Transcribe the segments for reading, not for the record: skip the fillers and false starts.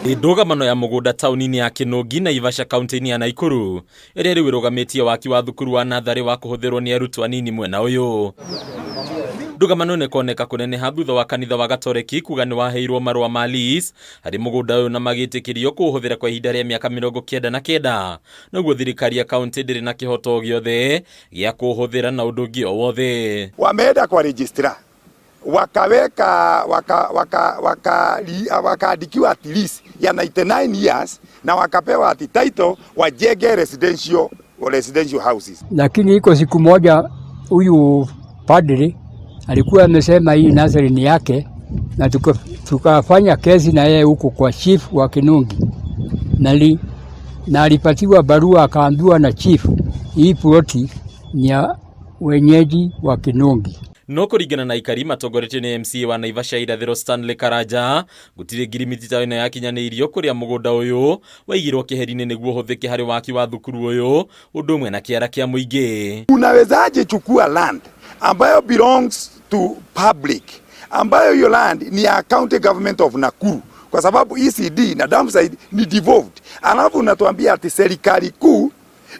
Ndũgamano ya mũgũnda taũni-inĩ ya Kĩnũngi, Naivasha, kaunti-inĩ ya Naikuru, ĩrĩa rĩu ĩrũgamĩtie waki wa thukuru wa natharĩ wa kũhũthĩrwo nĩ arutwo anini mwena ũyũ. Ndũgamano ĩno ĩkoneka kũneneha thutha wa kanitha wa Gatoreki kuga nĩ waheirwo marũa ma lease harĩ mũgũnda ũyũ na magĩtĩkĩrio kũũhũthĩra kwa ihinda rĩa mĩaka 99, noguo thirikari ya kaunti ndĩrĩ na kĩhoto gĩothe gĩa kũũhũthĩra na ũndũ ũngĩ o wothe. Wameenda kwa registrar wakaweka waka waka waka wakaandikiwa at least ya 99 years na wakapewa ati title wajenge residential houses. Lakini iko siku moja huyu padri alikuwa amesema hii nursery ni yake, na tukafanya kesi na yeye huko kwa chief wa Kinungi, na alipatiwa barua akaambiwa na chief hii ploti ni ya wenyeji wa Kinungi. No kũringana na aikari matongoretio nĩ MCA wa Naivasha Irathĩro Stanley Karanja, gũtirĩ ngirimiti ta ĩno yakinyanĩirio kũrĩa mũgũnda ũyũ waigirwo keheri-inĩ nĩguo ũhũthĩke harĩ waki wa thukuru ũyũ ũndũ ũmwe na kĩara kĩa mũingĩ. Unawezaje chukua land ambayo belongs to public, ambayo hiyo land ni ya county government of Nakuru, kwa sababu ECD na dumpsite ni devolved, alafu unatuambia ati serikali kuu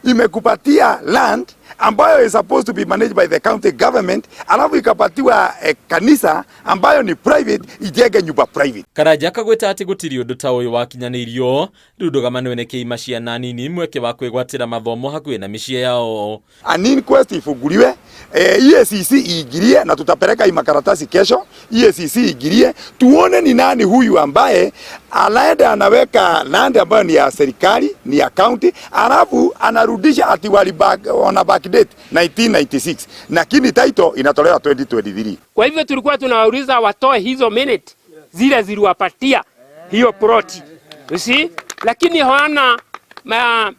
imekupatia land ambayo is supposed to be managed by the county government, alafu ikapatiwa kanisa ambayo ni private ijenge nyumba private. Karanja akagweta atĩ gũtirĩ ũndũ ta ũyũ wakinyanĩirio, rĩu ndũgamano ĩno ĩkĩima ciana nini mweke wa kwĩgwatĩra mathomo hakuhĩ na mĩciĩ yao. An inquest ifunguliwe, EACC iingilie na tutapeleka hii makaratasi kesho. EACC iingilie tuone ni nani huyu ambaye anaenda anaweka land ambayo ni ya serikali, ni ya county, alafu anarudisha ati wali back, wana backdate 1996, lakini title inatolewa 2023. Kwa hivyo tulikuwa tunawauliza watoe hizo minute zile ziliwapatia hiyo ploti. You see? Lakini hawana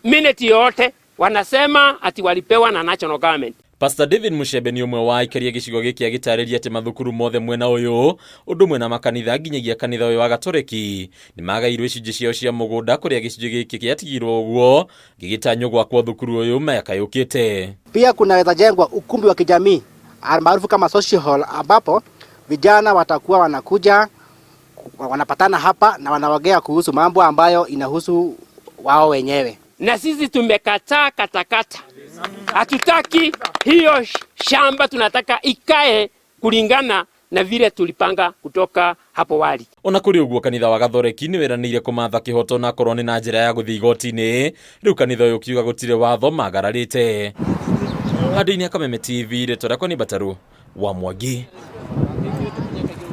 minute yote, wanasema ati walipewa na national government. Pastor David Mushebe nĩ ũmwe wa aikari a gĩcigo gĩkĩ agĩtarĩria atĩ mathukuru mothe mwena ũyũ ũndũ ũmwe na makanitha nginyagia kanitha ũyũ wa Gatoreki nĩ magairwo icunjĩ ciao cia mũgũnda kũrĩa gĩcunjĩ gĩkĩ gĩatigirwo ũguo gĩgĩtanywo gwakwo thukuru ũyũ mĩaka yũkĩte. Pia kunaweza jengwa ukumbi wa kijamii almaarufu kama social hall, ambapo vijana watakuwa wanakuja wanapatana hapa na wanaongea kuhusu mambo ambayo inahusu wao wenyewe. Na sisi tumekataa katakata, hatutaki hiyo shamba, tunataka ikae kulingana na vile tulipanga kutoka hapo wali. Ona kũrĩ ũguo kanitha wa Gathoreki nĩ wĩranĩire kũmatha kĩhoto na akorwo nĩ na njĩra ya gũthiĩ igoti-inĩ. Rĩu kanitha ũyũ ũkiuga gũtirĩ watho magararĩte. Handũ-inĩ ya Kameme TV, rĩtwa rĩakwa nĩ Mbataru wa Mwangi.